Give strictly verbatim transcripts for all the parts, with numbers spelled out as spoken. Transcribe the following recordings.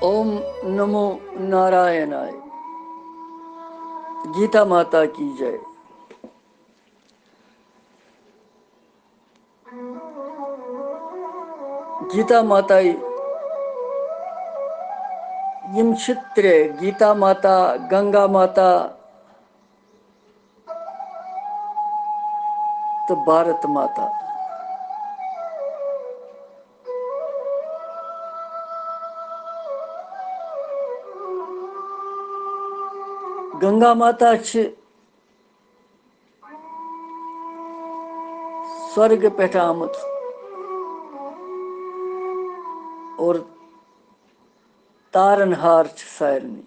اوم نمو نارائنائے۔ گیتا ماتا کی J. Gita ماتایہِ یِم چھِ ترٛےٚ، گیتا ماتا، گنگا ماتا تہٕ بھارت ماتا۔ گنگا ماتا چھِ سۄرگہٕ پٮ۪ٹھ آمٕژ اور تارن ہار چھِ سارنٕے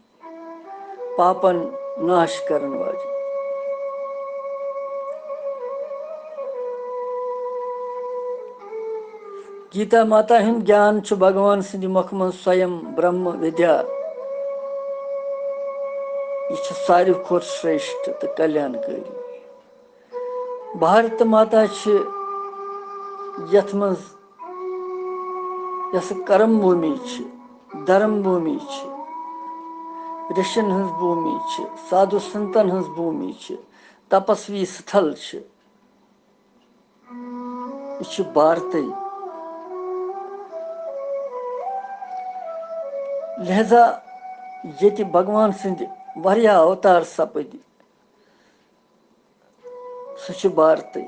پاپن ناش کرن واجِنۍ۔ گیتا ماتا ہُنٛد گیان چھُ بھگوان سٕنٛدِ مۄکھٕ منٛز سویم برہم ودیا۔ یہِ چھِ ساروی کھۄتہٕ شریشٹھ تہٕ کلیان کٲری۔ بھارت ماتا چھِ، یَتھ منٛز، یۄس کرم بھومی چھِ، دھرم بھومی چھِ، رشین ہٕنٛز بھومی چھِ، سادھو سنتن ہٕنٛز بھومی چھِ، تپسوی ستھل چھِ۔ یہِ چھُ بھارتٕے۔ لہذا ییٚتہِ بھگوان سٕنٛدِ واریاہ اوتار سپٕدۍ، سُہ چھُ بھارتٕے۔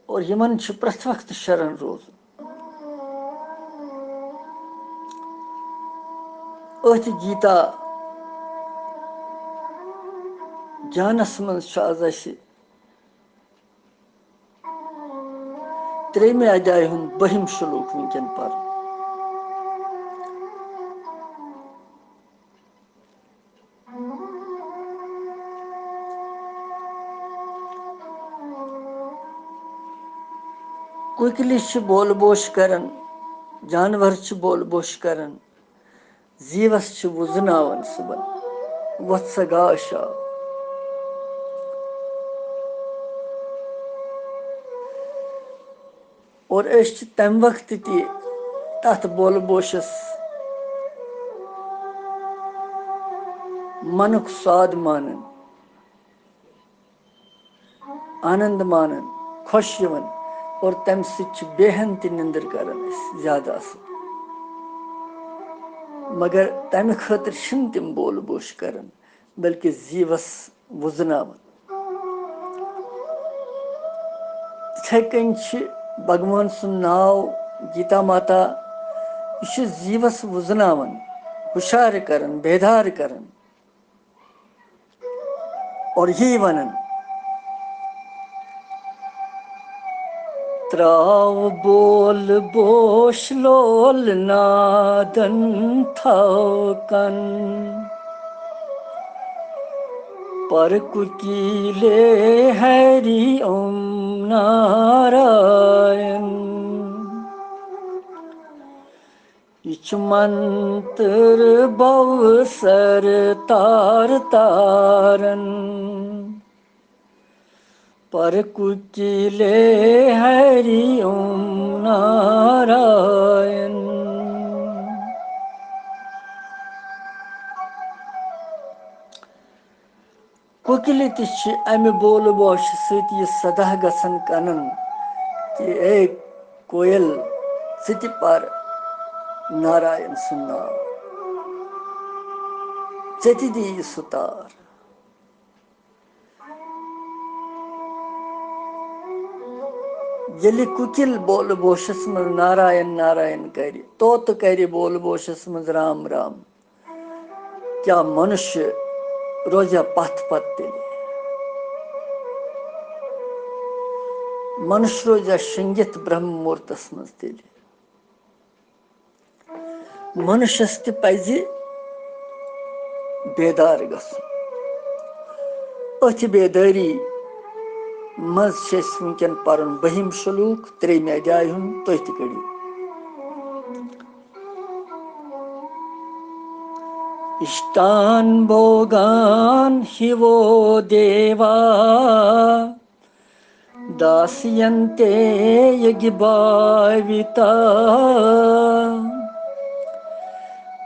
اور یِمن چھُ پرٛٮ۪تھ وقتہٕ شرن روزُن۔ أتھۍ گیتا گیانس منٛز چھُ از اَسہِ ترٛیٚیِمہِ ادھیایہِ ہُنٛد بٔہِم شلوک وٕنکٮ۪ن پرُن۔ کُکِلہِ چھِ بول بوش کران، جانور چھِ بول بوش کران، زیٖوس چھِ وُزناوان صُبحن، وۄتھ سا گاش آو۔ اور أسۍ چھِ تَمہِ وقتہٕ تہِ تَتھ بول بوشَس منُک سواد مانان، آنند مانان، خۄش یِوان، اور تَمہِ سۭتۍ چھِ بیٚہن تہِ نِندٕر کران أسۍ زیادٕ اَصٕل۔ مگر تَمہِ خٲطرٕ چھِنہٕ تِم بول بوش کران، بلکہِ زیٖوَس وُزناوان۔ تِتھے کٔنۍ چھِ بھگوان سُنٛد ناو گیتا ماتا، یہِ چھُ زیٖوَس وُزناوان، ہُشار کران، بیدار کران۔ اور یی ونان، تراو بول بوش لول نادن تھاو کن، پر کُکیٖلے ہری اوم ناراین۔ یہِ چھُ منتر بو سر تار تارن، پر کُکیٖلے ہری اوم ناراین۔ کُکِلہِ تہِ چھِ اَمہِ بولہٕ بوشہِ سۭتۍ یہِ صدا گژھان کنن کہِ، اے کویل، ژٕ تہِ پر ناراین سُنٛد ناو، ژےٚ تہِ دِیہِ سُہ تار۔ ییٚلہِ کُکِل بولہٕ بوشس منٛز ناراین ناراین کرِ، طوطہٕ کرِ بولہٕ بوشس منٛز رام رام، کیٛاہ منُشیہ روزیا پتھ پتھ تیٚلہِ؟ منُش روزیا شٔنگِتھ برہم مورتس منٛز تیٚلہِ؟ منُشس تہِ پزِ بیدار گژھُن۔ أتھۍ بیدٲری منٛز چھِ أسۍ وٕنکٮ۪ن پرُن بٔہِم شلوک، ترٛیٚیِمہِ ادھیایہِ ہُنٛد، تُہۍ تہِ کٔرِو۔ इष्टान् भोगान् हि वो देवा داسینتے یگی بھاوتا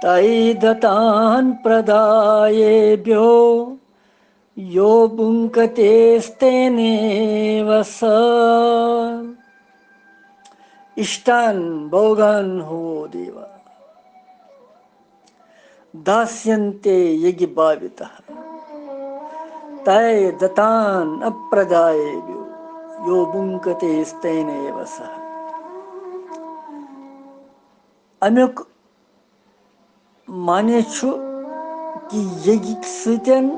تیدتان پردایے بیو یو بھنکتیستینیو سا. اشٹان بھوگان ہو دیوا داسینتے یگی بھاوتا تیدتان اپردایے بیو یو بھنکتیستینیو سا. امیُک معنی چھُ کہِ ییٚکہِ سۭتۍ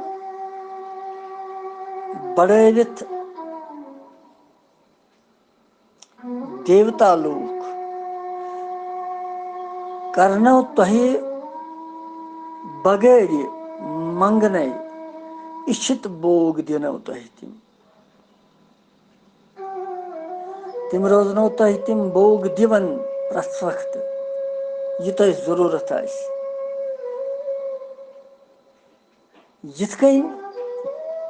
بڑٲوِتھ دیوتا لوٗکھ کرنو تۄہہِ بغٲرِ منگنے اِچھِت بوگ دِنو تۄہہِ تِم. تِم روزنو تۄہہِ تِم بوگ دِوان پرٛٮ۪تھ وقتہٕ، یہِ تۄہہِ ضروٗرت آسہِ. یِتھ کٔنۍ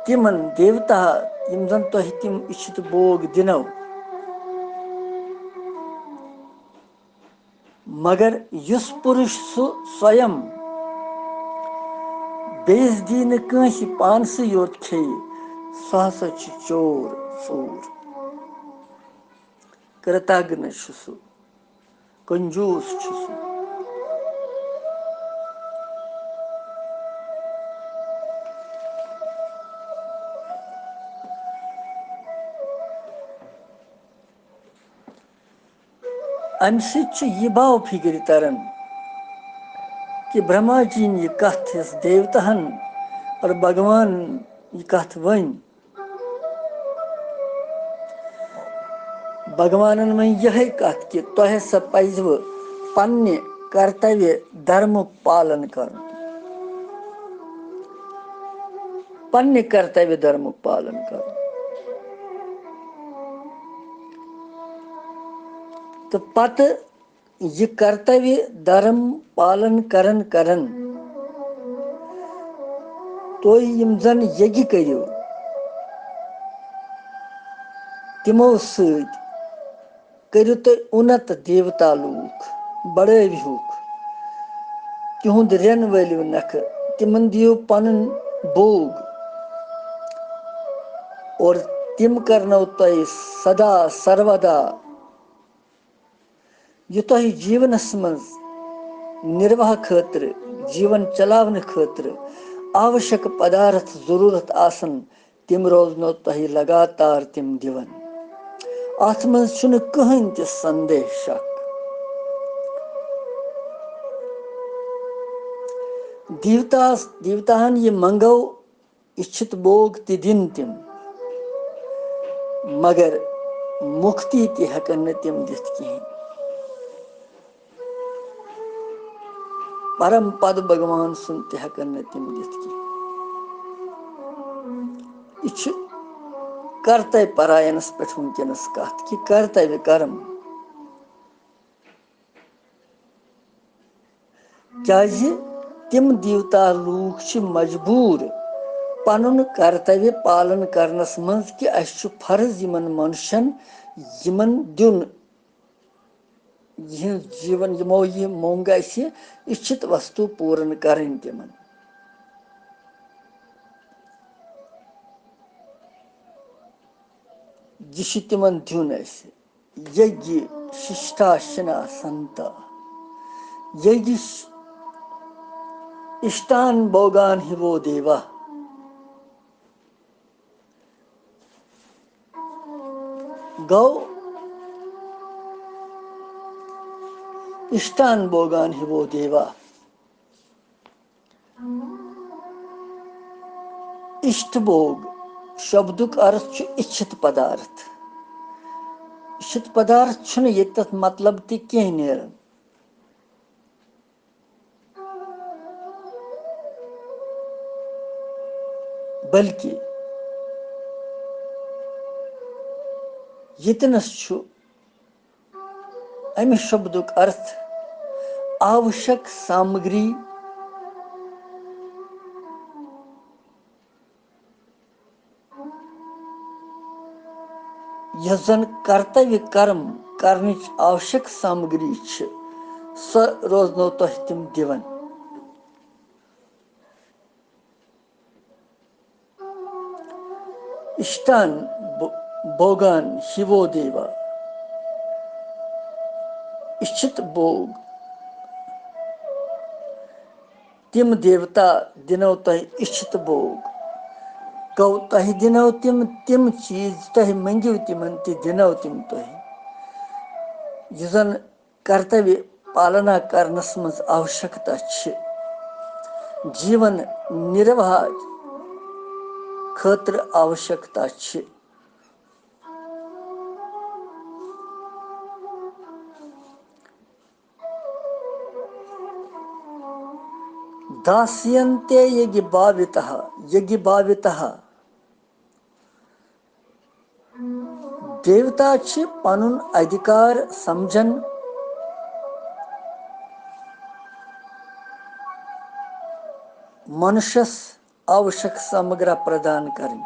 تِمن دیوتا، یِم زن تۄہہِ تِم اِچھِت بوگ دِنو. مگر یُس پُرُش سُہ سویم بیٚیِس دی نہٕ کٲنٛسہِ، پانسٕے یوت کھیٚیہِ، سُہ ہسا چھُ چور، ژوٗر۔ کرتگنہٕ چھُ سُہ، کنجوٗس چھُ سُہ۔ امہِ سۭتۍ چھُ یہِ باو فِکرِ تران کہِ برہما جی یَن یہِ کتھ یۄس دیوتاہن اور بھگوانن یہِ کتھ ؤنۍ، بھگوانن ؤنۍ یِہے کتھ کہِ تۄہہِ ہسا پزِوٕ پننہِ کرتویہ دھرمُک پالن کرُن۔ پننہِ کرتویہ دھرمُک پالن کرُن۔ تہٕ پتہٕ یہِ کرتویہ دھرم پالن کرن کرن تُہۍ یِم زن یگی کٔرِو، تِمو سۭتۍ کٔرِو تُہۍ اُنت دیوتا لوٗکھ، بڑٲوِہوکھ تِہُنٛد رٮ۪ن وٲلِو نکھٕ، تِمن دِیِو پنُن بوگ، اور تِم کرنو تۄہہِ سدا سرودا یہِ تۄہہِ جیونس منٛز نِرواہ خٲطرٕ، جیون چلاونہٕ خٲطرٕ آوشک پدارتھ ضروٗرت آسن، تِم روزنو تۄہہِ لگاتار تِم دِوان۔ اتھ منٛز چھُنہٕ کٕہٕنۍ تہِ سندیہ شک۔ دیوتاس، دیوتاہن یہِ منگو، اِچھِت بوگ تہِ دِن تِم، مگر مُکتی تہِ ہٮ۪کن نہٕ تِم دِتھ کِہیٖنۍ۔ پرم پد بھگوان سُنٛد تہِ ہٮ۪کن نہٕ تِم دِتھ کِہیٖنۍ۔ یہِ چھُ کرتے پراینس پٮ۪ٹھ وٕنکیٚنس کتھ کہِ کرتویہ کرم۔ کیازِ تِم دیوتا لوٗکھ چھِ مجبوٗر پنُن کرتویہ پالن کرنس منٛز کہِ اسہِ چھُ فرض یِمن منشن یِمن دیُن، یِہنٛز جیون، یِمو یہِ موٚنگ اسہِ اِچھِت وستو پوٗرن کرٕنۍ تِمن۔ یہِ چھُ تِمن دیُن اسہِ۔ یگی ششٹا شنا سنتا، یگی ش-، اشٹان بوگان ہی وہ دیوا۔ گو اشٹان بوگان ہی وہ دیوا۔ اشت بوگ شبدُک ارتھ چھُ اِچھِت پدارتھ۔ اِچھِت پدارتھ چھُنہٕ ییٚتٮ۪تھ مطلب تہِ کینٛہہ نیران، بلکہِ ییٚتنس چھُ امہِ شبدُک ارتھ آوشک سامگری، یۄس زن کرتویہ کرم کرنٕچ آوشک سامگری چھِ، سۄ روزنو تۄہہِ تِم دِوان۔ اشتان بو-، بوگان ہیوو دیوا۔ اچھت بوگ۔ تِم دیوتا دِنو تۄہہِ اچھت بوگ۔ گوٚو، تۄہہِ دِنو تِم، تِم چیٖز تۄہہِ مٔنٛگِو، تِمن تہِ دِنو تِم تۄہہِ۔ یُس زن کرتویہ پالنا کرنس منٛز آوشکتا چھِ، جیون نرواہ خٲطرٕ آوشکتا چھِ۔ داسینتے یگی بھاوتہ، یگی بھاوتہ۔ دیوتا چھِ پنُن ادھیکار سمجھن منشس آوشک سامگرا پردان کرٕنۍ،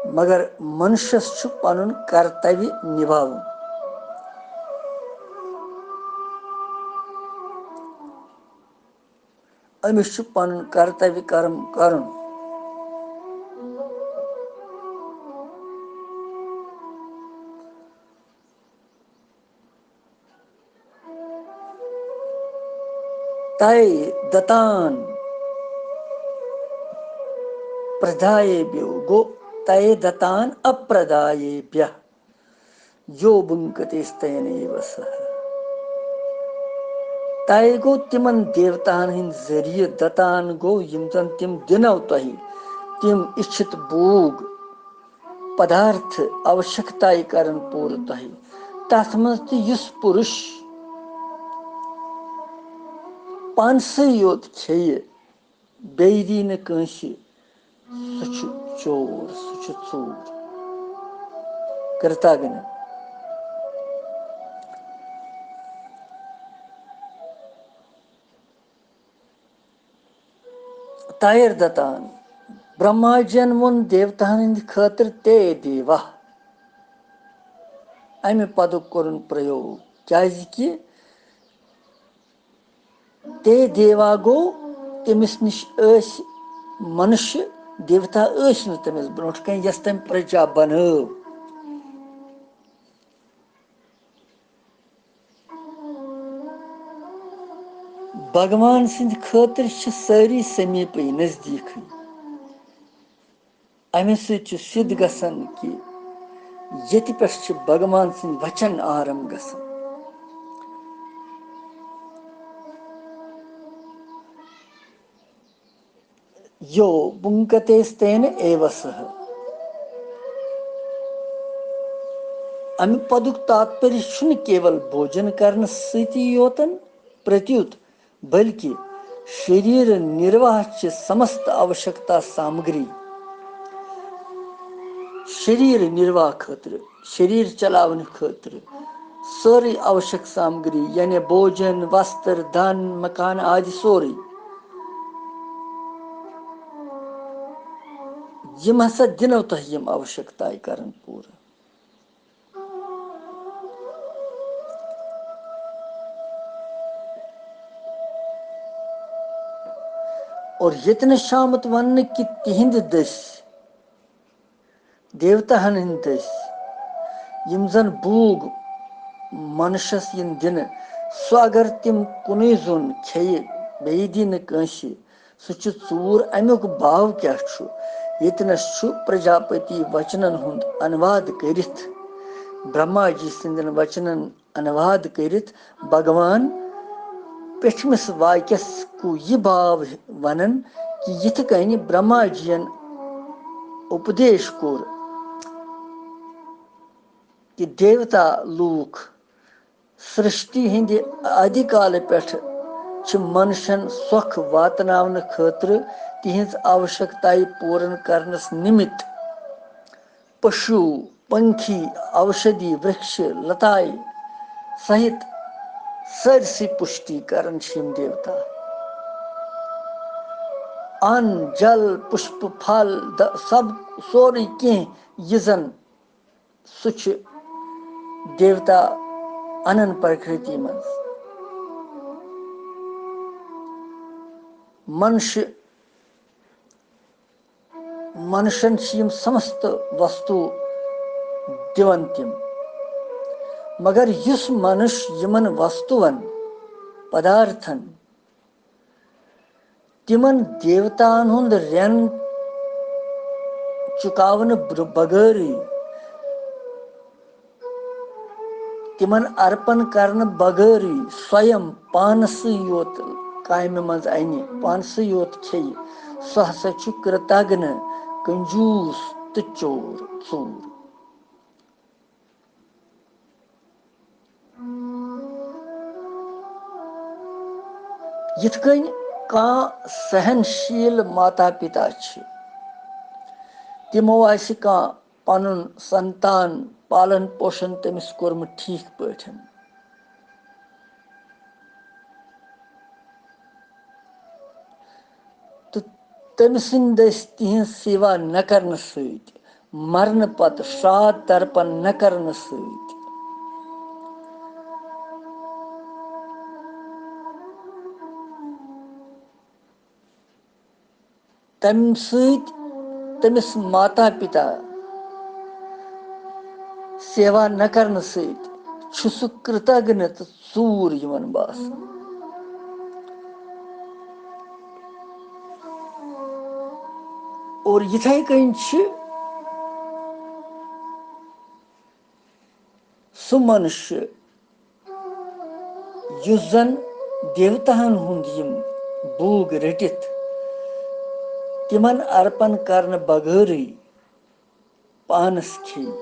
مگر منشس چھُ پنُن کرتویہ نبھاوُن۔ أمِس چھُ پنُن کرتویہ کرم کرُن۔ تَے دَتان پرٛدھایے بھیو، گوٚو تَے دَتان اَپرٛدھایے بھیہ۔ یو بُنکتے ستینیو سہ۔ تَے گوٚو تِمن دیوتاہن ہٕنٛدۍ ذٔریعہٕ، دَتان گوٚو یِم زَن تِم دِنو تۄہہِ، تِم اِچھِت بوگ پدارتھ آوشکتایہِ کرن پوٗرٕ تۄہہِ۔ تتھ منٛز تہِ یُس پُرُش پانسٕے یوت کھیٚیہِ، بیٚیہِ دی نہٕ کٲنٛسہِ، سُہ چھُ چور، سُہ چھُ ژوٗر۔ کرتاگنہ۔ تیر دتان۔ برہما جین ووٚن دیوتاہن ہٕنٛدِ خٲطرٕ تے دیوا۔ امہِ پدُک کوٚرُن پرٛیوگ، کیازِ کہِ تے دیوا گوٚو تٔمِس نِش ٲسۍ منُشہِ، دیوتا ٲسۍ نہٕ تٔمِس برونٛٹھ کنہِ، یۄس تٔمۍ پرجا بنٲو۔ بھگوان سٕنٛدِ خٲطرٕ چھِ سٲری سمیٖپٕے، نزدیٖکٕے۔ اَمہِ سۭتۍ چھُ سِدھ گژھان کہِ ییٚتہِ پٮ۪ٹھ چھِ بھگوان سٕنٛدۍ وچن آرم گژھان۔ یو بُنکتے ستین ایو سہ۔ اَمہِ پدُک تاتپریہ چھُنہٕ کیول بوجن کرنہٕ سۭتی یوتن پرتیُت، بلکہِ شریر نرواہ چہِ سمست آوشکتا سامگری، شریر نرواہ خٲطرٕ، شریر چلاونہٕ خٲطرٕ سٲرٕے آوشک سامگری، یعنی بوجن، وستر، دھن، مکان آدِ سورُے، یِم ہسا دِنو تۄہہِ یِم آوشکتایہِ کرن پوٗرٕ۔ اور ییٚتہِ نہٕ چھُ آمُت وننہٕ کہِ تِہنٛدِ دٔسۍ دیوتاہن ہٕنٛدۍ دٔسۍ یِم زن بوگ منشس یِن دِنہٕ، سُہ اگر تِم کُنُے زوٚن کھیٚیہِ، بیٚیہِ دی نہٕ کٲنٛسہِ، سُہ چھُ ژوٗر۔ اَمیُک باو کیٛاہ چھُ؟ ییٚتہِ نَس چھُ پرجاپتی وچنن ہُنٛد انواد کٔرِتھ، برہما جی سٕنٛدٮ۪ن وچنن انواد کٔرِتھ بھگوان پیٚٹھمِس واکیس کُ یہِ باو ونان کہِ یِتھ کٔنۍ برہما جین اُپدیش کوٚر کہِ دیوتا لوٗکھ سرشٹی ہٕنٛدِ آدِ کالہٕ پٮ۪ٹھ چھِ منشن سۄکھ واتناونہٕ خٲطرٕ تِہنٛز آوشکتایہِ پوٗرن کرنس نِمِت پشو، پنکھی، اوشدھی، ورکش، لتایہِ سہت سٲرسٕے پُشٹی کران چھِ یِم دیوتا۔ ان، جل، پُشپ، پھل، د-، سب، سورُے کینٛہہ یہِ زن سُہ چھُ دیوتا انن پرکرتی منٛز۔ منش، منشن چھِ یِم سمست وستو دِوان تِم، مگر یُس منش یِمن وستون، پدارتھن، تِمن دیوتاہن ہُنٛد رٮ۪ن چُکاونہٕ بر-، بغٲرٕے، تِمن ارپن کرنہٕ بغٲرٕے سویم پانسٕے یوت کامہِ منٛز انہِ، پانسٕے یوت کھیٚیہِ، سُہ ہسا چھُ کرتگنہٕ، کنجوٗس تہٕ چور، ژوٗر۔ یِتھ کٔنۍ کانٛہہ سہنشیٖل ماتا پِتا چھِ، تِمو آسہِ کانٛہہ پنُن سنتان پالن پوشن تٔمِس کوٚرمُت ٹھیٖک پٲٹھۍ، تہٕ تٔمۍ سٕنٛدِ دٔسۍ تِہنٛز سیوا نہ کرنہٕ سۭتۍ، مرنہٕ پتہٕ شرٛاد ترپن نہ کرنہٕ سۭتۍ، تَمہِ سۭتۍ تٔمِس ماتا پِتا سیوا نہ کرنہٕ سۭتۍ چھُ سُہ کرتگنہٕ تہٕ ژوٗر یِوان باسنہٕ۔ اور یِتھے کٔنۍ چھِ سُہ منشیہ یُس زن دیوتاہن ہُنٛد یِم بوگ رٔٹِتھ تِمن ارپن کرنہٕ بغٲرٕے پانس کھیٚیہِ،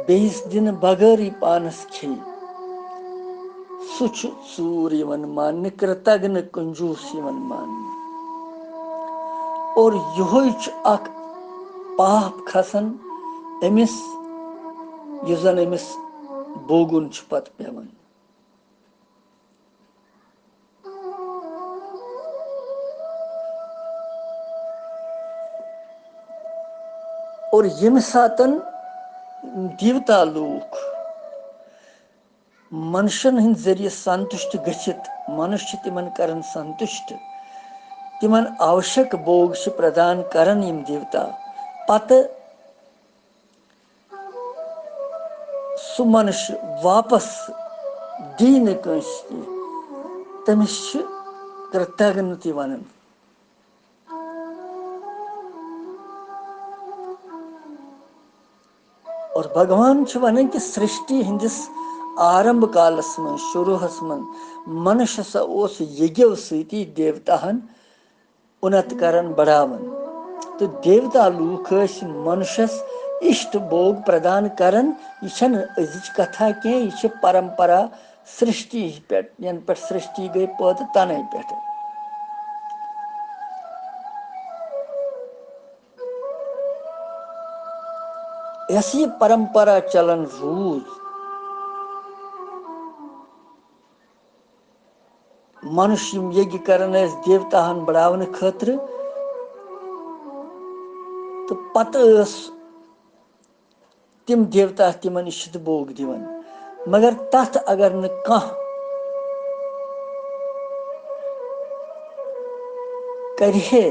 بیٚیِس دِنہٕ بغٲرٕے پانس کھیٚیہِ، سُہ چھُ ژوٗر یِوان ماننہٕ، کرتگنہٕ، کنجوٗس یِوان ماننہٕ۔ اور یِہوٚے چھُ اکھ پاپ کھسان أمِس، یُس زن أمِس بوگُن چھُ پتہٕ پٮ۪وان۔ اور ییٚمہِ ساتن دیوتا لوٗکھ منشن ہٕنٛدۍ ذٔریعہٕ سنتُشٹ گٔژھِتھ، منش چھِ تِمن کران سنتُشٹ، تِمن آوشک بوگ چھِ پردان کران یِم دیوتا، پتہٕ سُہ منش واپس دی نہٕ کٲنٛسہِ کینٛہہ، تٔمِس چھِ کرتگنہٕ تہِ ونان۔ اور بھگوان چھُ ونان کہِ سرشٹی ہٕنٛدِس آرمب کالس منٛز، شروٗعس منٛز، منش ہسا اوس یجو سۭتی دیوتاہن اُنت کران، بڑاوان۔ تہٕ دیوتا لوٗکھ ٲسۍ منشس اشٹ بوگ پردان کران۔ یہِ چھنہٕ أزِچ کتھا کینٛہہ، یہِ چھِ پرمپرا سرشٹی پٮ۪ٹھ، ینہٕ پٮ۪ٹھ سرشٹی گٔے پٲدٕ، تنَے پٮ۪ٹھ۔ یۄس یہِ پرمپرا چلان روٗز، منُش یِم یجہِ کران ٲسۍ دیوتاہن بڑاونہٕ خٲطرٕ، تہٕ پتہٕ ٲس تِم دیوتا تِمن اِشت بوگ دِوان۔ مگر تتھ اگر نہٕ کانٛہہ کرِہے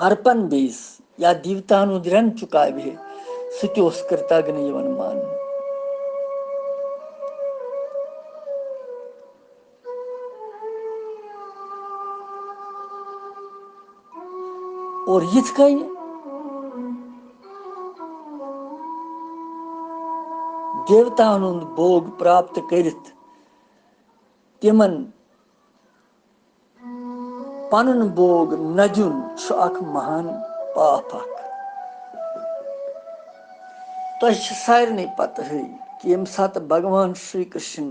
ارپن بیٚیِس یا دیوتاہن ہُنٛد رٮ۪ن چُکاوِ ہے، سُہ تہِ اوس کرتگنہٕ یِوان ماننہٕ۔ اور یِتھ کٔنۍ دیوتاہن ہُنٛد بوگ پراپت کٔرِتھ تِمن پنُن بوگ نہ دیُن چھُ اکھ مہان پاپ اکھ۔ تۄہہِ چھِ سارنٕے پتہٕے کہِ ییٚمہِ ساتہٕ بھگوان شری کرشن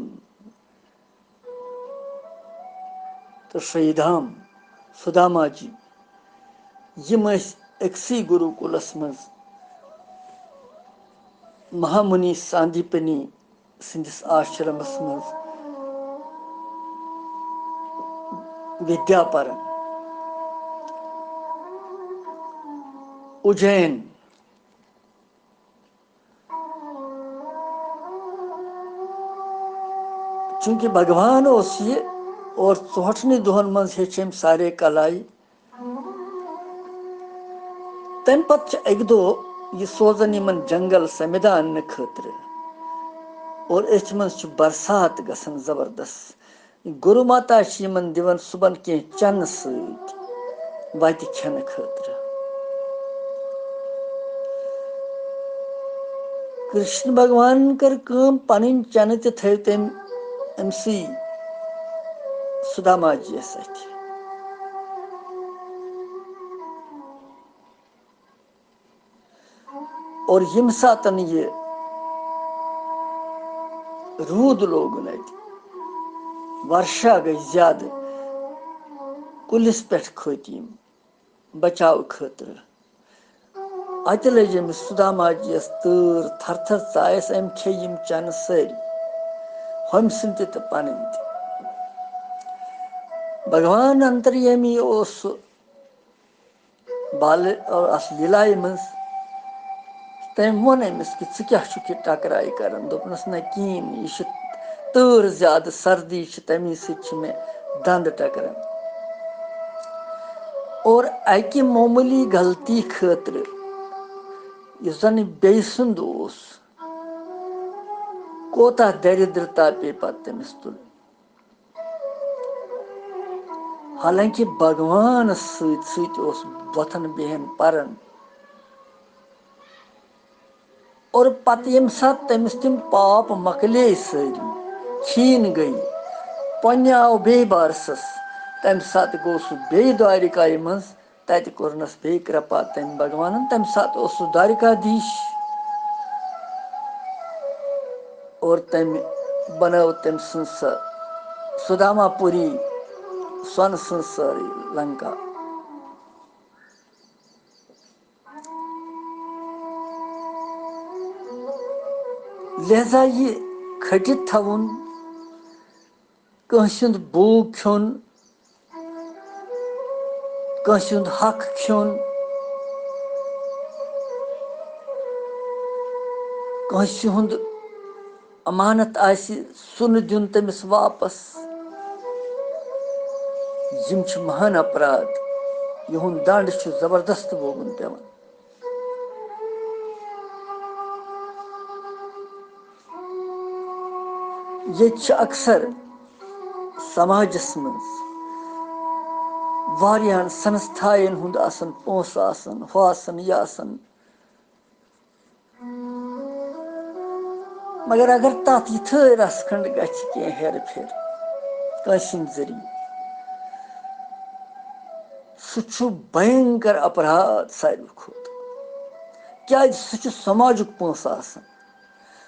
تہٕ شہیدام سداما جی، یِم ٲسۍ أکسٕے گروکُلس منٛز مہامُنی ساندیپنی سٕنٛدِس آشرمس منٛز وِدیا پَران۔ اُجین۔ چوٗنٛکہِ بھگوان اوس یہِ، اور ژُہٲٹھنٕے دۄہَن منٛز ہیٚچھ أمۍ سارے کلایہِ۔ تَمہِ پَتہٕ چھُ اَکہِ دۄہ یہِ سوزان یِمَن جنگل سَمِدان نہٕ خٲطرٕ، اور أتھۍ منٛز چھُ برسات گژھان زبردست۔ گُرو ماتا چھِ یِمَن دِوان صُبحن کینٛہہ چَنہٕ سۭتۍ وَتہِ کھٮ۪نہٕ خٲطرٕ۔ کرشن بھگوانن کٔر کٲم، پَنٕنۍ چَنہٕ تہِ تھٲوۍ تٔمۍ أمۍ سٕے سُداما جِیَس اَتھِ۔ اور ییٚمہِ ساتَن یہِ روٗد لوگُن اَتہِ، ورشا گٔے زیادٕ، کُلِس پٮ۪ٹھ کھٔتۍ یِم بچاو خٲطرٕ۔ اَتہِ لٔج أمِس سُداما جِیَس تۭر، تھر تھر ژایَس، أمۍ کھے یِم چَنہٕ سٲری، ہُمۍ سٕنٛدۍ تہِ تہٕ پَنٕنۍ تہِ۔ بھگوان انتریٲمی اوس سُہ بالہِ، ٲس لیلایہِ منٛز۔ تٔمۍ ووٚن أمِس کہِ، "ژٕ کیٛاہ چھُکھ یہِ ٹکرایہِ کران؟" دوٚپنَس، "نہ کِہیٖنۍ، یہِ چھِ تۭر زیادٕ، سردی چھِ، تَمی سۭتۍ چھِ مےٚ دَنٛد ٹکران۔" اور اَکہِ معموٗلی غلطی خٲطرٕ، یُس زَن یہِ بیٚیہِ سُنٛد اوس، کوتاہ دٔرِدرتا پیٚیہِ پَتہٕ تٔمِس تُلٕنۍ۔ حالانکہِ بھگوانس سۭتۍ سۭتۍ اوس وۄتھان بیہان پران۔ اور پتہٕ ییٚمہِ ساتہٕ تٔمِس تِم پاپ مۄکلے سٲری، کھیٖن گٔے، پۄنہِ آو بیٚیہِ بارسس، تمہِ ساتہٕ گوٚو سُہ بیٚیہِ دوارِکایہِ منٛز۔ تتہِ کوٚرنس بیٚیہِ کرپا تٔمۍ بھگوانن۔ تمہِ ساتہٕ اوس سُہ دوارِکادیش۔ اور تٔمۍ بنٲو تٔمۍ سٕنٛز سۄ سُداما پوٗری، سۄنہٕ سٕنٛز سٲرٕے لنکا۔ لہذا یہِ کھٔٹِتھ تھاوُن، کٲنٛسہِ ہُنٛد بوٗگ کھیوٚن، کٲنٛسہِ ہُنٛد حق کھیوٚن، کٲنٛسہِ ہُنٛد امانت آسہِ، سُہ نہٕ دیُن تٔمِس واپس۔ یِم چھِ مہان اپرادھ، یِہُنٛد دنڈ چھُ زبردست بوگُن پٮ۪وان۔ ییٚتہِ چھِ اکثر سماجس منٛز واریاہن سنستھاین ہُنٛد آسان، پونٛسہٕ آسان، ہُہ آسان، یہِ آسان۔ مگر اگر تتھ یِتھٲے رژھ کھنڈ گژھِ کینٛہہ ہیرٕ پھیرٕ کٲنٛسہِ ہٕنٛدِ ذٔریعہٕ، سُہ چھُ بھینکر اپرادھ ساروی کھۄتہٕ۔ کیازِ؟ سُہ چھُ سماجُک پونٛسہٕ آسان،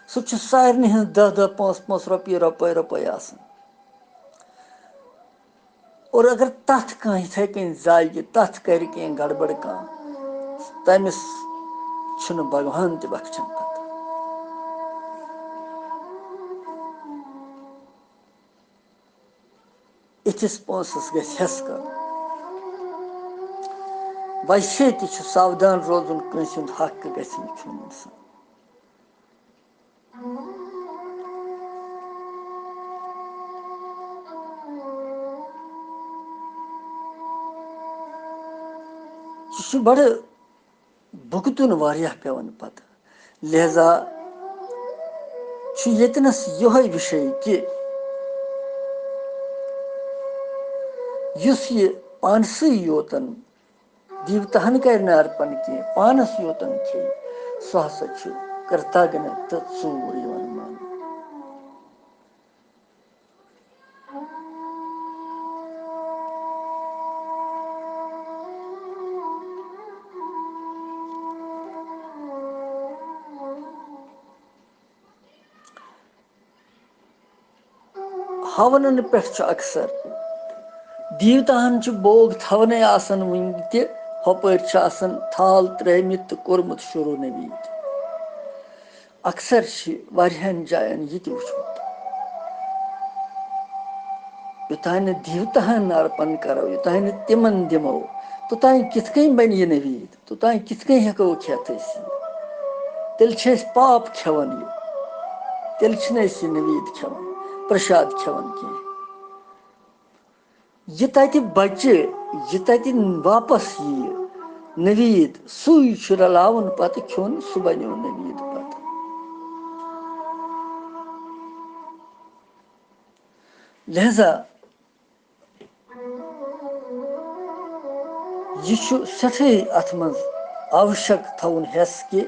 سُہ چھُ سارنٕے ہٕنٛز دَہ دَہ، پانٛژھ پانٛژھ رۄپیہِ، رۄپَے رۄپَے آسان۔ اور اگر تَتھ کانٛہہ یِتھَے کٔنۍ زایہِ، تَتھ کَرِ کینٛہہ گڑبڑ کانٛہہ، تٔمِس چھُنہٕ بھگوان تہِ بخشان پَتہٕ۔ یِتھِس پونٛسَس گژھِ ہٮ۪س کَرُن۔ ویسے تہِ چھُ ساودھان روزُن، کٲنٛسہِ ہُنٛد حق گژھِ نہٕ کھیوٚن اِنسان۔ یہِ چھُ بڑٕ بُگتُن واریاہ پٮ۪وان پتہٕ۔ لہذا چھُ ییٚتنس یِہوٚے وِشے کہِ یُس یہِ پانسٕے یوتن دیوتاہن کرِ نہٕ ارپن کینٛہہ، پانس یوتن کھیٚیہِ، سُہ ہسا چھُ کرتاگنہ تہٕ ژوٗر یِوان ماننہٕ۔ ہونن پٮ۪ٹھ چھُ اکثر دیوتاہن چھُ بوگ تھونَے آسان وُنہِ تہِ، ہۄپٲرۍ چھِ آسان تھال ترٲومٕتۍ تہٕ کوٚرمُت شروٗع نویٖد۔ اکثر چھِ واریاہن جاین یہِ تہِ وُچھمُت۔ یوٚتانۍ نہٕ دیوتاہن ارپن کرو، یوٚتانۍ نہٕ تِمن دِمو، توٚتانۍ کِتھ کٔنۍ بنہِ یہِ نوید؟ توٚتانۍ کِتھ کٔنۍ ہٮ۪کو کھٮ۪تھ أسۍ یہِ؟ تیٚلہِ چھِ أسۍ پاپ کھٮ۪وان یہِ، تیٚلہِ چھِنہٕ أسۍ یہِ نوید کھٮ۪وان، پرشاد کھٮ۪وان کینٛہہ۔ یہِ تتہِ بچہِ، یہِ تتہِ واپس یِیہِ نوید، سُے چھُ رلاوُن پتہٕ کھیوٚن، سُہ بنیو نوید پتہٕ۔ لہذا یہِ چھُ سٮ۪ٹھاہٕے اَتھ منٛز آوشک تھاوُن ہٮ۪س کہِ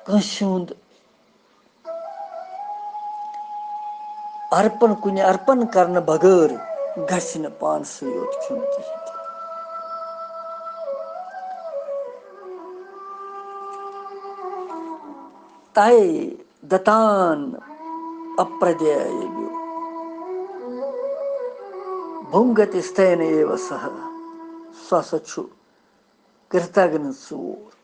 کٲنٛسہِ ہُنٛد ارپن، کُنہِ ارپن کرنہٕ بغٲر گژھِ نہٕ پانسٕے یوت کھیوٚن کِہیٖنۍ تہِ۔ تَے دَتان اپردیایبیو بھُنٛگَتِ استیناییو سہ، سُہ ہسا چھُ کِرتَگنہٕ ژوٗر۔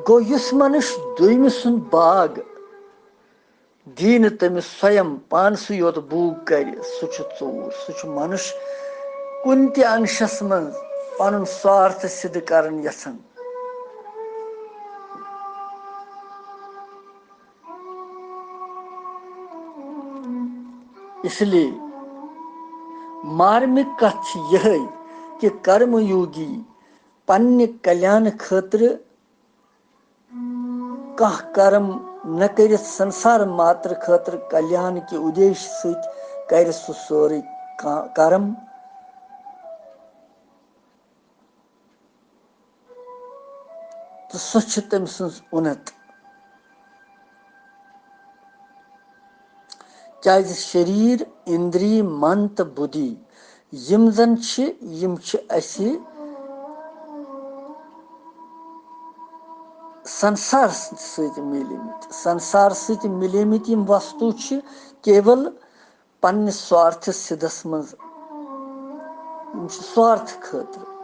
گوٚو، یُس مَنُش دوٚیمہِ سُنٛد باغ دی نہٕ تٔمِس سویم پانسٕے یوت بوٗگ کرِ، سُہ چھُ ژوٗر، سُہ چھُ مَنُش کُنہِ تہِ اَنشَس منٛز پَنُن سوارتھ سِدھ کرُن یَژھان۔ اس لیے مارمِک کَتھ چھِ یِہے کہِ کرم یوگی پننہِ کلیان خٲطرٕ کانٛہہ کرم نہ کٔرِتھ سنسار ماترٕ خٲطرٕ کلیان کہِ اُدیش سۭتۍ کرِ سُہ سورُے کا-، کرم، تہٕ سۄ چھِ تٔمۍ سٕنٛز اُنت۔ کیازِ شریٖر، اِندری، من تہٕ بُدھی یِم زن چھِ، یِم چھِ اَسہِ سنسار سۭتۍ مِلیمٕتۍ۔ سنسار سۭتۍ مِلیمٕتۍ یِم وستو چھِ کیول پننِس سوارتھ سِدھس منٛز، یِم چھِ سوارتھ خٲطرٕ۔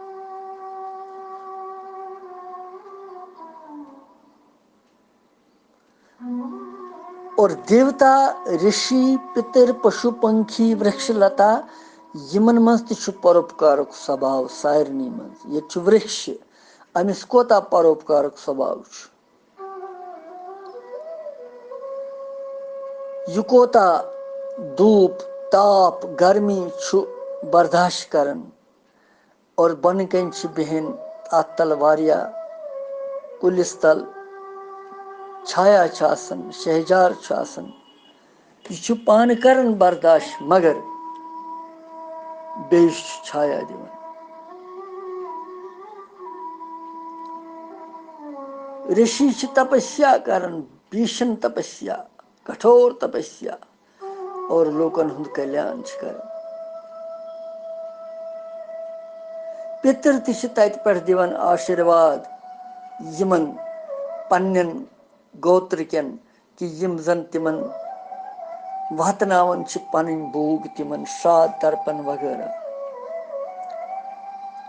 اور دیوتا، رشی، پتر، پشو، پنکھی، ورکش، لتا، یِمن منٛز تہِ چھُ پروپکارُک سباو سارنٕے منٛز۔ ییٚتہِ چھُ ورکش، أمِس کوتاہ پروپکارُک سباو چھُ؟ یہِ کوتاہ دھوپ، تاپھ، گرمی چھُ برداشت کران؟ اور بۄنہٕ کنہِ چھِ بِہِن، اتھ تل واریاہ کُلِس تل چھایا چھِ آسان، شہجار چھُ آسان۔ یہِ چھُ پانہٕ کران برداشت، مگر بیٚیِس چھُ چھایا دِوان۔ رشی چھِ تپسیا کران، بھیشن تپسیا، کٹھور تپسیا، اور لوکن ہُنٛد کلیان چھِ کران۔ پِتر تہِ چھِ تتہِ پٮ۪ٹھ دِوان آشیرواد یِمن پننٮ۪ن گوترٕکٮ۪ن، کہِ یِم زن تِمن واتناوان چھِ پنٕنۍ بوٗگ، تِمن شرٛاد ترپن وغٲرٕ۔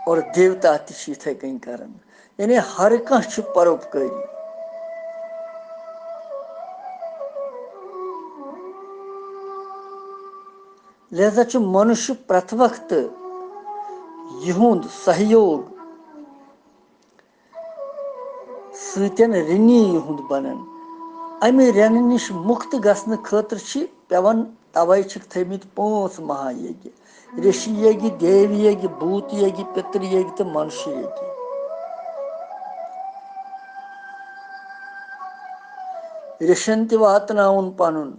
اور دیوتا تہِ چھِ یِتھے کٔنۍ کران۔ یعنی ہر کانٛہہ چھُ پروپکٲری۔ لہذا چھُ منُش پرٛٮ۪تھ وقتہٕ یِہُنٛد سہیوگ سۭتٮ۪ن رِنی ہُنٛد بنان۔ امہِ رٮ۪نہٕ نِش مُکت گژھنہٕ خٲطرٕ چھِ پٮ۪وان، توے چھِکھ تھٲومٕتۍ پانٛژھ مہا یگیہ۔ رشی یگیہ، دیو یگیہ، بھوت یگیہ، پتر یگیہ تہٕ منش یگیہ۔ رشن تہِ واتناوُن پنُن،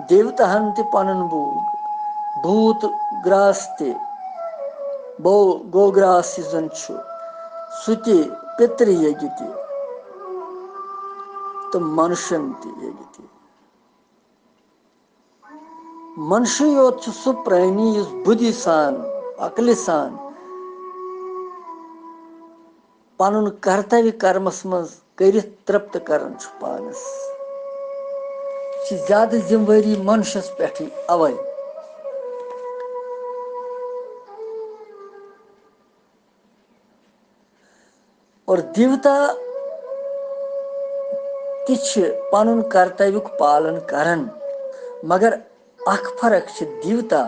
دیوتاہن تہِ پنُن بوگ، بھوت گراس تہِ، بو-، گوگراس یُس زن چھُ، سُہ تہِ، پتر یگیہ تہِ تہٕ منشن تہِ یگیہ تہِ۔ منشٕے یوت چھُ سُہ پرٛانی یُس بُدھی سان، عقلہِ سان پنُن کرتویہ کرمس منٛز کٔرِتھ ترپت کران چھُ پانس۔ چھِ زیادٕ ذمہٕ وٲری منشس پٮ۪ٹھٕے اوے۔ اور دیوتا تہِ چھِ پنُن کرتویُک پالن کران، مگر اکھ فرق چھِ دیوتا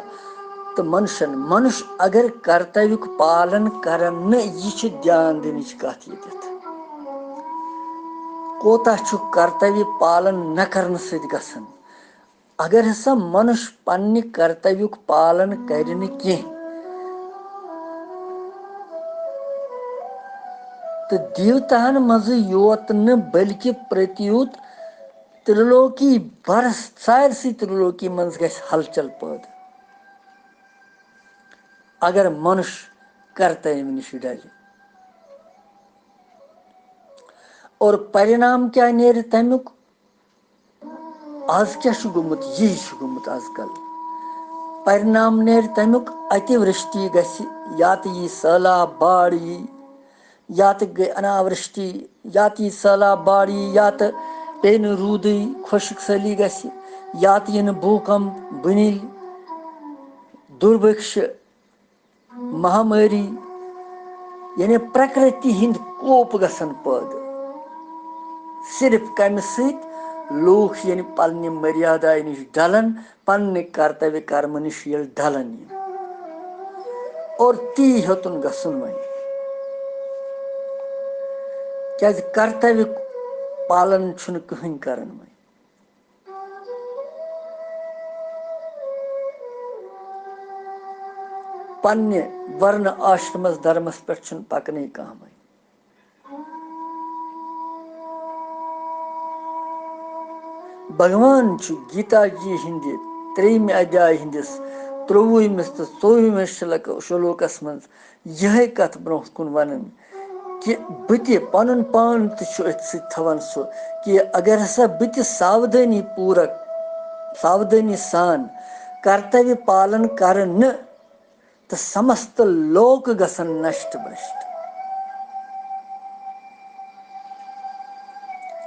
تہٕ منشن۔ منش اگر کرتویُک پالن کرن نہٕ، یہِ چھِ دھیان دِنٕچ کتھ ییٚتٮ۪تھ۔ کوتاہ چھُ کرتویہ پالن نہ کرنہٕ سۭتۍ گژھان؟ اگر ہسا منش پننہِ کرتویُک پالن کرِ نہٕ کینٛہہ، تہٕ دیوتاہن منٛزٕے یوت نہٕ، بلکہِ پرتیوت ترٛلوکی برس، سارسٕے ترٛلوکی منٛز گژھِ ہلچل پٲدٕ، اگر منش کرتویہ نِش ڈلہِ۔ اور پرِنام کیٛاہ نیرِ تمیُک؟ از کیٛاہ چھُ گوٚمُت؟ یی چھُ گوٚمُت از کل۔ پرِنام نیرِ تمیُک، اتہِ ورشتی گژھِ، یا تہٕ یی سہلاب باڑ یی، یا تہٕ گٔے اناورشتی، یا تہٕ یی سہلاب باڑ یی، یا تہٕ پیٚیہِ نہٕ روٗدٕے، خۄشک سٲلی گژھِ، یا تہٕ یِنہٕ بھوٗکمپ، بُنِل، دُربھکش، مہامٲری، یعنی پرکرتی ہٕنٛدۍ کوپ گژھن پٲدٕ۔ صرف کمہِ سۭتۍ؟ لوٗکھ یعنی پننہِ مریادایہِ نِش ڈلن، پننہِ کرتویہ کرمہٕ نِش ییٚلہِ ڈلن یِن۔ اور تی ہیوٚتُن گژھُن وۄنۍ، کیازِ کرتویہ پالن چھُنہٕ کٕہٕنۍ کران وۄنۍ۔ پننہِ ورنہٕ آشرمس دھرمس پٮ۪ٹھ چھُنہٕ پکنٕے کانٛہہ وۄنۍ۔ بھگوان چھُ گیتا جی ہٕنٛدِ ترٛیٚیِمہِ ادھیایہِ ہٕنٛدِس ترٛۆوُہمِس تہٕ ژوٚوُہمِس شلک-، شلوکس منٛز یِہے کتھ برونٛہہ کُن ونان کہِ بہٕ تہِ پنُن پان تہِ چھُ أتھۍ سۭتۍ تھاوان سُہ کہِ اگر ہسا بہٕ تہِ ساودٲنی پوٗرک، ساودٲنی سان کرتویہ پالن کرٕ نہٕ، تہٕ سمست لوک گژھن نشٹ برشٹ۔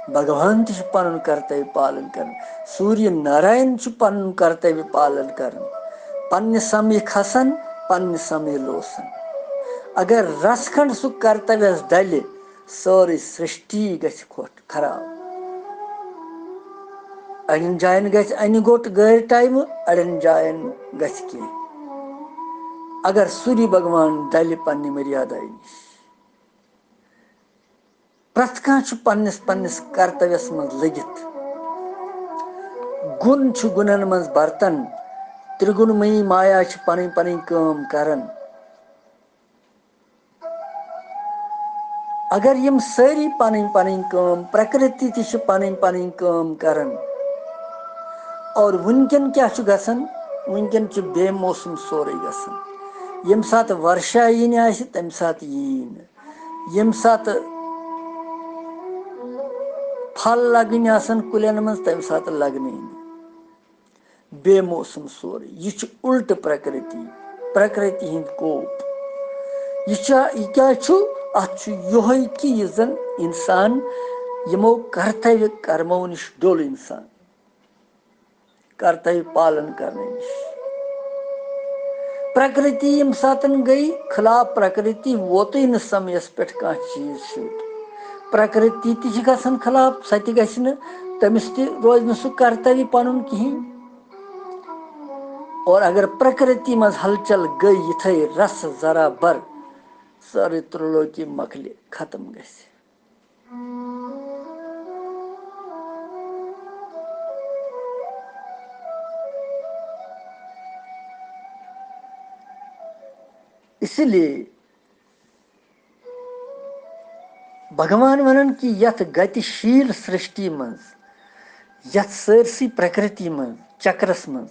بھگوان تہِ چھُ پنُن کرتویہ پالن کران، سوریہ ناراین چھُ پنُن کرتویہ پالن کران، پننہِ سمے کھسان، پننہِ سمے لوسان۔ اگر رژھ کھنڈ سُہ کرتویس ڈلہِ، سٲرٕے سرشٹی گژھِ کھوٚٹ خراب۔ اڑٮ۪ن جاین گژھِ انہِ گوٚٹ غٲر ٹایمہٕ، اڑٮ۪ن جاین گژھِ کینٛہہ۔ اگر سوریہ بھگوان ڈلہِ پننہِ مریادایہِ نِش، پرٛٮ۪تھ کانٛہہ چھُ پننِس پننِس کرتویس منٛز لٔگِتھ۔ گُن چھُ گُنن منٛز برتن، ترٛگُنمئی مایا چھِ پنٕنۍ پنٕنۍ کٲم کران۔ اگر یِم سٲری پنٕنۍ پنٕنۍ کٲم، پرکرتی تہِ چھِ پنٕنۍ پنٕنۍ کٲم کران، اور وٕنکٮ۪ن کیٛاہ چھُ گژھان؟ وٕنکٮ۪ن چھُ بے موسم سورُے گژھان۔ ییٚمہِ ساتہٕ ورشا یِنہِ آسہِ، تمہِ ساتہٕ یی نہٕ۔ ییٚمہِ ساتہٕ پھل لگٕنۍ آسن کُلٮ۪ن منٛز، تمہِ ساتہٕ لگنٕے نہٕ۔ بے موسم سورُے۔ یہِ چھُ الٹہٕ پرکرتی، پرکرتی ہٕنٛدۍ کوپ۔ یہِ چھا، یہِ کیٛاہ چھُ؟ اتھ چھُ یِہوے کہِ یہِ زن انسان یِمو کرتویہ کرمو نِش ڈوٚل انسان، کرتویہ پالن کرنہٕ نِش۔ پرکرتی ییٚمہِ ساتن گٔے خلاف پرکرتی، ووتُے نہٕ سمیس پٮ۪ٹھ کانٛہہ چیٖز سیوٚد۔ پرکرتی تہِ چھِ گژھان خلاف، سۄ تہِ گژھِ نہٕ، تٔمِس تہِ روزِ نہٕ سُہ کرتویہ پنُن کِہیٖنۍ۔ اور اگر پرکرتی منٛز ہلچل گٔے، یِتھے رس ذرا بر، سٲرٕے ترٛلوکی مۄکلہِ، ختم گژھِ۔ اس لیے بھگوان ونان کہِ یتھ گتہِ شیٖل سرشٹی منٛز، یتھ سٲرسٕے پرکرتی منٛز، چکرس منٛز،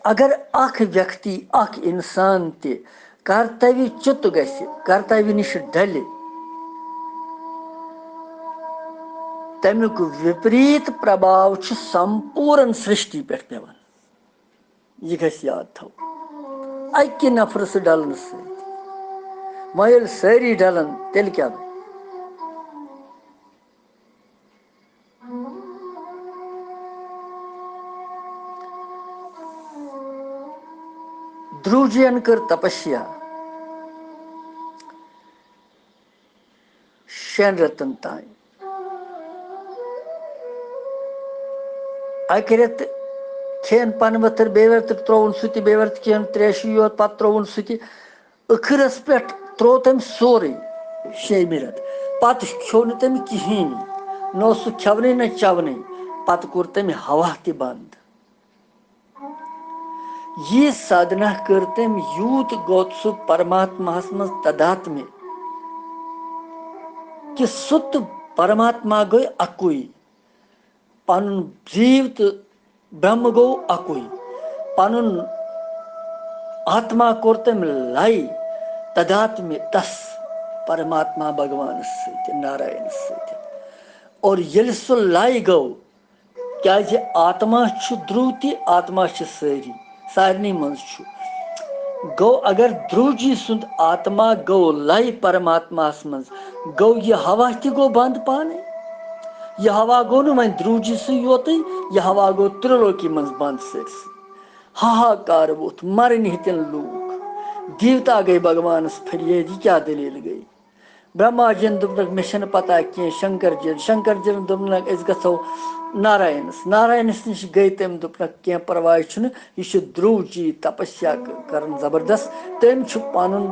اگر اکھ ویکتی، اکھ انسان تہِ کرتویہ چُت گژھِ، کرتویہ نِش ڈلہِ، تمیُک وِپریٖت پرباو چھُ سمپوٗرن سرشٹی پٮ۪ٹھ پٮ۪وان۔ یہِ گژھِ یاد تھاوُن۔ اَکہِ نفرٕ سۭتۍ ڈلنہٕ سۭتۍ، وۄنۍ ییٚلہِ سٲری ڈلن، تیٚلہِ کیٛاہ بنہِ؟ دروجین کٔر تپسیا شٮ۪ن رٮ۪تن تام۔ اَکہِ رٮ۪تہٕ کھٮ۪ن پَنہٕ ؤتھٕر، بیٚیہِ رٮ۪تہٕ ترٛووُن سُہ تہِ، بیٚیہِ رٮ۪تہٕ کھٮ۪ن ترٛیشی یوت، پَتہٕ ترٛووُن سُہ تہِ۔ ٲخرس پٮ۪ٹھ تروو تٔمۍ سورُے، شیٚیمہِ رٮ۪تہٕ۔ پتہٕ کھیوٚو نہٕ تٔمۍ کِہیٖنۍ، نہ اوس سُہ کھٮ۪ونٕے نہ چٮ۪ونٕے۔ پتہٕ کوٚر تٔمۍ ہوا تہِ بنٛد۔ یہِ سادھنا کٔر تٔمۍ، یوٗت گوٚو سُہ پرماتماہس منٛز تداتمہِ، کہِ سُہ تہٕ پرماتما گٔے اکُے۔ پنُن جیٖو تہٕ برٛہمہٕ گوٚو اکُے۔ پنُن آتما کوٚر تٔمۍ لَے تداتمہِ تس پرماتما بھگوانس سۭتۍ، ناراینس سۭتۍ۔ اور ییٚلہِ سُہ لَے گوٚو، کیازِ آتما چھُ دروٗ تہِ، آتما چھِ سٲری، سارنٕے منٛز چھُ۔ گوٚو، اگر دروٗجی سُنٛد آتما گوٚو لَے پرماتماہَس منٛز، گوٚو، یہِ ہوا تہِ گوٚو بنٛد پانَے۔ یہِ ہوا گوٚو نہٕ وۄنۍ دروٗجی سٕے یوتٕے، یہِ ہوا گوٚو ترٛلوکی منٛز بنٛد سٲرسٕے۔ ہاہاکار ووٚتھ، مرٕنۍ ہیٚتِن لوٗکھ۔ دیوتا گٔے بھگوانَس پھریٲدۍ، یہِ کیٛاہ دٔلیٖل گٔے؟ برہما جِین دوٚپنَکھ، "مےٚ چھَنہٕ پَتہ کینٛہہ۔" شنکر جِین، شنکر جِین دوٚپنَکھ، "أسۍ گژھو ناراینَس۔" ناراینَس نِش گٔے تٔمۍ، دوٚپنَکھ، "کینٛہہ پرواے چھُنہٕ، یہِ چھُ دروٗجی تپسیا ک-، کران زبردست۔ تٔمۍ چھُ پنُن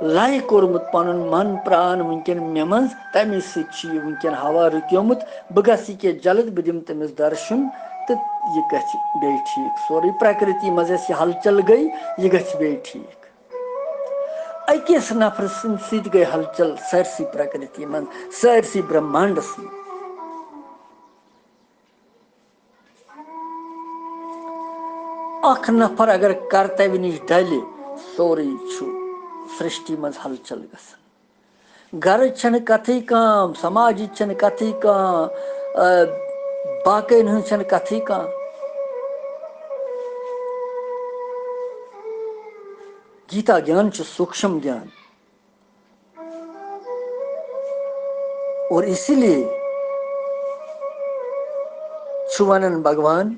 لَے کوٚرمُت، پنُن من پران وٕنکٮ۪ن مےٚ منٛز، تَمی سۭتۍ چھُ یہِ وٕنکٮ۪ن ہوا رُکیومُت۔ بہٕ گژھٕ یہِ کیٛاہ جلد، بہٕ دِمہٕ تٔمِس درشُن تہٕ یہِ گژھِ بیٚیہِ ٹھیٖک۔ سورُے پرٛکرتی منٛز یۄس یہِ ہلچل گٔے، یہِ گژھِ بیٚیہِ ٹھیٖک۔" أکِس نفرٕ سٕنٛدِ سۭتۍ گٔے ہلچل سٲرسٕے پرٛکرتی منٛز، سٲرسٕے برہمانڈس منٛز۔ اکھ نفر اگر کرتویہ نِش ڈلہِ، سورُے چھُ سرشٹی منٛز ہلچل گژھان۔ گرٕچ چھنہٕ کتھٕے کانٛہہ، سماجٕچ چھنہٕ کتھٕے کانٛہہ، آ، باقین ہٕنٛز چھنہٕ کتھٕے کانٛہہ۔ گیتا گیان چھُ سوٗکشم گیان۔ اور اسی لیے چھُ ونان بھگوان،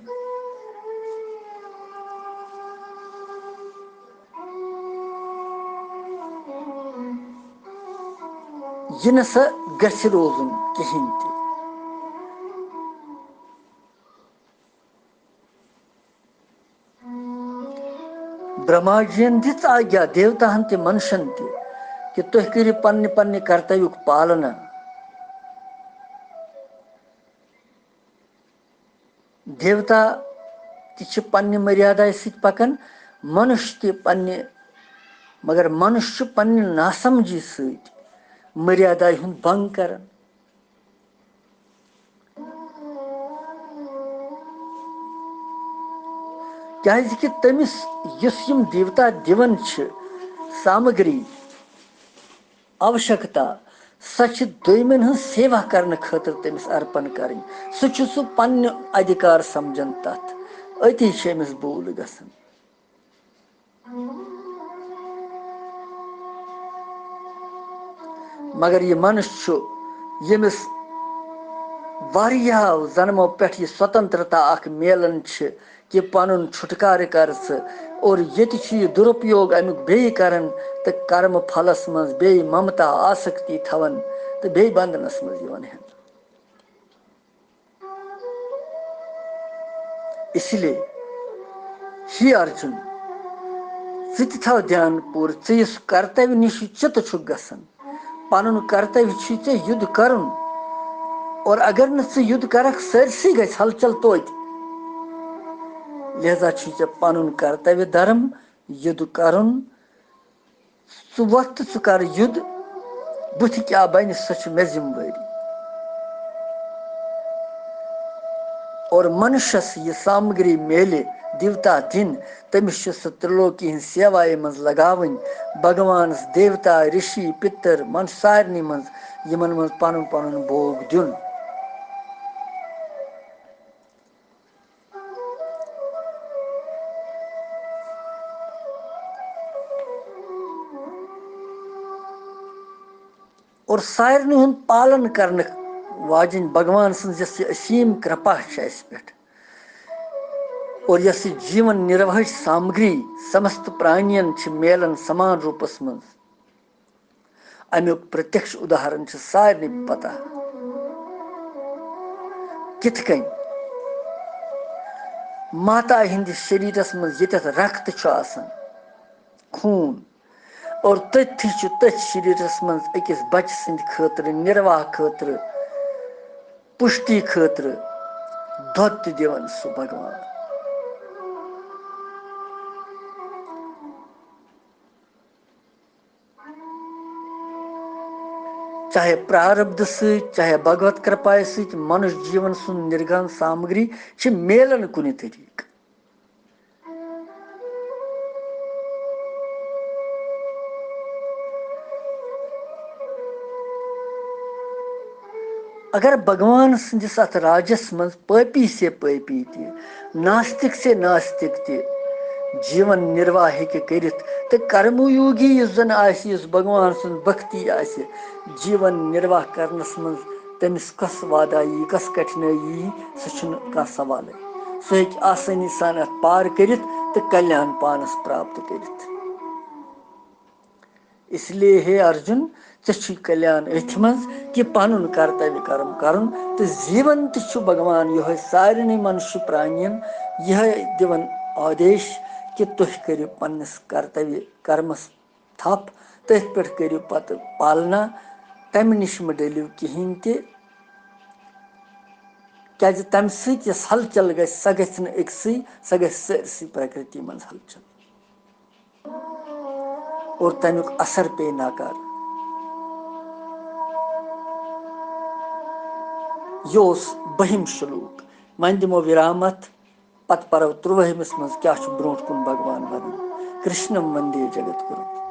یہِ نہ سا گژھِ روزُن کِہینۍ تہِ۔ برہما جِین دِژ آگیا دیوتاہن تہِ منشن تہِ کہِ تُہۍ کٔرِو پننہِ پننہِ کرتویُک پالنہ۔ دیوتا تہِ چھِ پننہِ مریادایہِ سۭتۍ پکان، منُش تہِ پننہِ، مگر منُش چھُ پننہِ ناسمجھی سۭتۍ مریادایہِ ہُنٛد بنگ کران۔ کیازِ کہِ تٔمِس یُس یِم دیوتا دِوان چھِ سامگری، آوشکتا، سۄ چھِ دوٚیمٮ۪ن ہٕنٛز سیوا کرنہٕ خٲطرٕ تٔمِس ارپن کرٕنۍ۔ سُہ چھُ سُہ پننہِ ادھیکار سمجھان تتھ، أتی چھِ أمِس بھوٗل گژھان۔ مگر یہِ منُش چھُ، ییٚمِس واریاہو زنمو پٮ۪ٹھ یہِ سوتنترتا اکھ میلان چھِ کہِ پنُن چھُٹکارٕ کر ژٕ، اور ییٚتہِ چھُ یہِ دُرُپیوگ امیُک بیٚیہِ کران تہٕ کرمہٕ پھلس منٛز بیٚیہِ ممتا، آسکتی تھاوان تہٕ بیٚیہِ بندنس منٛز یِوان ہٮ۪نہٕ۔ اس لیے، ہے ارجُن، ژٕ تہِ تھاو دھیان پوٗرٕ، ژٕ یُس کرتویہ نِش چِتہٕ چھُکھ گژھان، پنُن کرتویہ چھُے ژےٚ یُدھ کرُن، اور اگر نہٕ ژٕ یُدھ کرکھ، سٲرسٕے گژھِ ہلچل توتہِ۔ لہذا چھُے ژےٚ پنُن کرتویہ دھرم یُدھ کرُن۔ ژٕ وۄتھ تہٕ ژٕ کر یُدھ، بُتھِ کیٛاہ بنہِ، سۄ چھِ مےٚ ذمہٕ وٲری۔ اور منشس یہِ سامگری میلہِ دیوتا دِن، تٔمِس چھُ سُہ ترٛلوکی ہٕنٛز سیوایہِ منٛز لگاوٕنۍ، بھگوانس دیوتا، رشی، پتر، منش سارنٕے منٛز، یِمن منٛز پنُن پنُن بھوگ دیُن۔ اور سارنٕے ہُنٛد پالن کرنہٕ واجِنۍ بھگوان سٕنٛز یۄس یہِ اسیٖم کرپا چھِ اَسہِ پٮ۪ٹھ، اور یۄس یہِ جیٖون نِرواہٕچ سامگری سمست پرٛانِین چھِ میلان سمان روٗپس منٛز، اَمیُک پرٛتیکش اُداہرن چھِ سارنٕے پتہ۔ کِتھ کٔنۍ؟ ماتا ہٕنٛدِس شریٖرس منٛز ییٚتٮ۪تھ رکت چھُ آسان، خوٗن، اور تٔتھی چھُ تٔتھۍ شریٖرس منٛز أکِس بچہٕ سٕنٛدِ خٲطرٕ، نِرواہ خٲطرٕ، پُشٹی خٲطرٕ دۄد تہِ دِوان سُہ بھگوان۔ چاہے پراربدھ سۭتۍ، چاہے بھگوت کرپایہِ سۭتۍ، منُش جیٖون سُنٛد نِرگان سامگری چھِ میلان کُنہِ طریٖقہٕ۔ اگر بھگوان سٕنٛدِس اَتھ راجس منٛز پٲپی سے پٲپی تہِ، ناستِک سے ناستِک تہِ جیٖون نِرواہ ہیٚکہِ کٔرِتھ، تہٕ کرمہٕ یوگی یُس زن آسہِ، یُس بھگوان سٕنٛز بھکتی آسہِ، جیٖون نِرواہ کرنس منٛز تٔمِس کۄس وادہ یی، کۄس کٹھنٲیی یی، سُہ چھُنہٕ کانٛہہ سوالٕے۔ سُہ ہیٚکہِ آسٲنی سان اَتھ پار کٔرِتھ تہٕ کلیان پانس پراپت کٔرِتھ۔ اس لیے ہے ارجُن، ژےٚ چھُے کلیان أتھۍ منٛز کہِ پنُن کرتویہ کرم کرُن، تہٕ زیٖوان تہِ چھُ بھگوان یِہوٚے سارنٕے منشیہ پرانین یِہوٚے دِوان آدیش کہِ تُہۍ کٔرِو پننِس کرتویہ کرمس تھپھ، تٔتھۍ پٮ۪ٹھ کٔرِو پتہٕ پالنا، تمہِ نِش مہٕ ڈٔلِو کِہیٖنۍ تہِ، کیازِ تمہِ سۭتۍ یۄس ہلچل گژھِ، سۄ گژھِ نہٕ أکسٕے، سۄ گژھِ سٲرسٕے پرکرتی منٛز ہلچل۔ اور تمیُک اثر پیٚیہِ ناکارٕ۔ یہِ اوس بٔہِم شلوک۔ وۄنۍ دِمو وِرام اتھ، پتہٕ پرو ترٛوٲہمِس منٛز کیٛاہ چھُ برونٛٹھ کُن بھگوان ونان۔ کرشنم وندے جگت گُروم۔